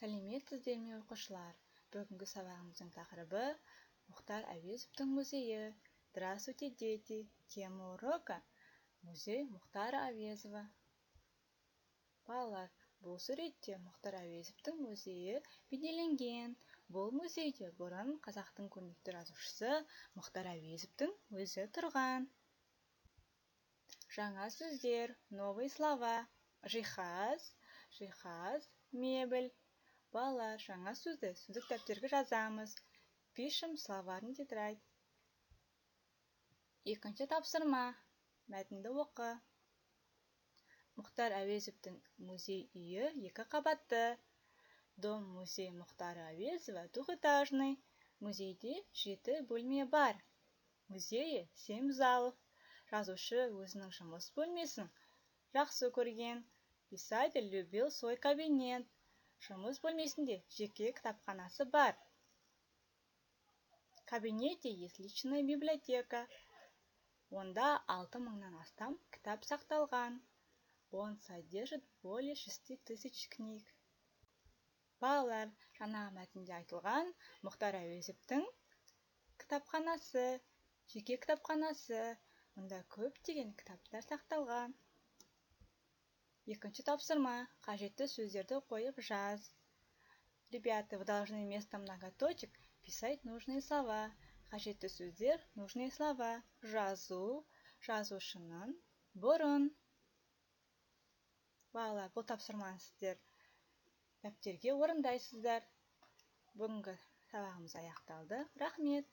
Сәлеметсіздер ме, оқушылар! Бүгінгі сабағымыздың тақырыбы: Мұхтар Әуезовтің музейі. Здравствуйте, дети! Тема урока: музей Мухтара Әуезова. Балалар, бұл суретте Мұхтар Әуезовтің музейі бейнеленген. Бұл музейде бұрын қазақтың көрнекті жазушысы Мұхтар Әуезовтің өзі тұрған. Жаңа сөздер, новые слова: жиһаз, жиһаз – мебель. Балалар, жаңа сөзді сөздік дәптерге жазамыз. Пишем в словарный тетрадь. Екінші тапсырма: мәтінді оқы. Мұхтар Әуезовтің музей үйі екі қабатты. Дом музей Мухтара Әуезова двухэтажный. Музейде жеті бөлме бар. В музее семь залов. Жазушы өзінің жұмыс бөлмесін жақсы көрген. Писатель любил свой кабинет. Жұмыс бөлмесінде жеке кітапханасы бар. В кабинете есть личная библиотека. Онда 6000-нан астам кітап сақталған. Он содержит более 6000 книг. Балалар, жаңағы мәтінде айтылған Мұхтар Әуезовтің кітапханасы, жеке кітапханасы. Мұнда көптеген кітаптар сақталған. Екінші тапсырма: қажетті сөздерді қойып жаз. Ребята, вы должны вместо многоточек писать нужные слова. Қажетті сөздер, нужные слова: жазу, жазушының, бұрын. Балалар, бұл тапсырманы сіздер дәптерге орындайсыздар. Бүгінгі сабағымыз аяқталды, рахмет.